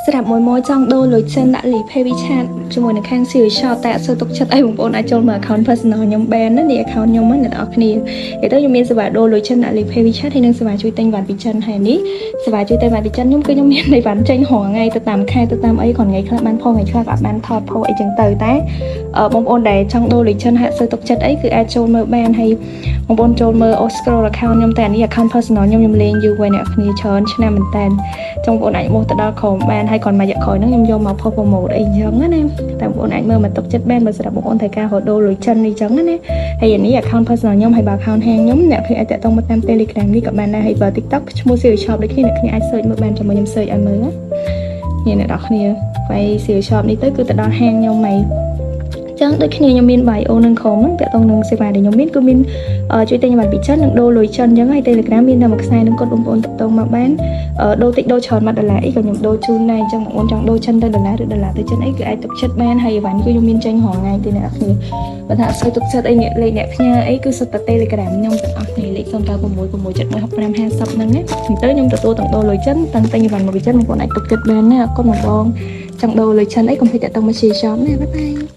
ស្រាប់មួយមួយចង់ដូរលុយចិនដាក់ Alipay WeChat ជាមួយនឹងខាង Siri Shop តែអត់សូវទុកចិត្តអីបងប្អូនអាចចូលមើល account personal ខ្ញុំបានណានេះ account ខ្ញុំហ្នឹងអ្នកនរគ្នានិយាយទៅខ្ញុំមានសេវាដូរលុយចិនដាក់ Alipay WeChat ហើយនិងសេវាជួយទិញវ៉ាន់ពីចិនហើយនេះសេវាជួយទិញវ៉ាន់ពីចិនខ្ញុំគឺខ្ញុំមាននៃវ៉ាន់ចេញរាល់ថ្ងៃទៅតាមខែទៅតាមអីគ្រាន់ថ្ងៃខ្លះបានផុសថ្ងៃខ្លះក៏អត់បានថតផុសអីចឹងទៅតែអឺបងប្អូនដែលចង់ដូរលុយចិនហាក់សូវទុកចិត្តអីគឺអាចចូលមើលបានហើយបងប្អូនចូលមើល អូ scroll account ខ្ញុំតែអានេះ account personal ខ្ញុំខ្ញុំលេងយូរហើយអ្នកគ្នាច្រើនឆ្នាំមែនតើចង់បងប្អូនអាចមកទៅដល់ក្រុមបានហើយគ្រាន់មួយរយៈក្រោយហ្នឹងខ្ញុំយកមកផុស promote អីចឹងណាតែបងប្អូនអាចមើលមកទុកចិត្តបានបើសម្រាប់បងប្អូនត្រូវការរកដូរលុយចិននេះចឹងណាហើយអានេះ account personal ខ្ញុំហើយបើ account ហាងខ្ញុំអ្នកគ្នាអាចតាក់ទងមកតាម Telegram នេះក៏បានដែរហើយបើ TikTok ឈ្មោះ Siri Shop ដូចគ្នាអ្នកគ្នាអាច search មើលបានចាំមើលខ្ញុំ search ឲ្យមើលណានេះអ្នកនរគ្នាវាយ Siri Shop នេះទៅគឺទៅដល់ហាងខ្ញុំហើយចឹងដូចគ្នាខ្ញុំមាន bio នឹងក្រុមហ្នឹងតាក់ទងនឹងសេវាដែលខ្ញុំមានគឺមានជួយទិញបានពីចិននិងដូរលុយចិនអញ្ចឹងហើយ Telegram មានតែមួយខ្សែនឹងគាត់បងប្អូនតាក់ទងមកបានដូរតិចដូរច្រើន1ដុល្លារអីក៏ខ្ញុំដូរជូនដែរអញ្ចឹងបងប្អូនចង់ដូរចិនទៅដុល្លារឬដុល្លារទៅចិនអីគឺអាចទុកចិត្តបានហើយអីវ៉ាន់គឺខ្ញុំមានចេញរាល់ថ្ងៃទេអ្នកនរគ្នាបើថាអត់សូវទុកចិត្តអីអ្នកលេខអ្នកផ្ញើអីគឺសុទ្ធតែ Telegram ខ្ញុំទាំងអស់នេះលេខ096 6716550ហ្នឹងណាទៅខ្ញុំទទួលទាំងដូរលុយចិនទាំងទិញអីវ៉ាន់មកពីចិនបងប្អូនអាចទុកចិត្តបានណាអរគុណបងបងចង់ដូរលុយចិនអីកុំភ្លេចតាក់ទងមក Shop ណាbye bye.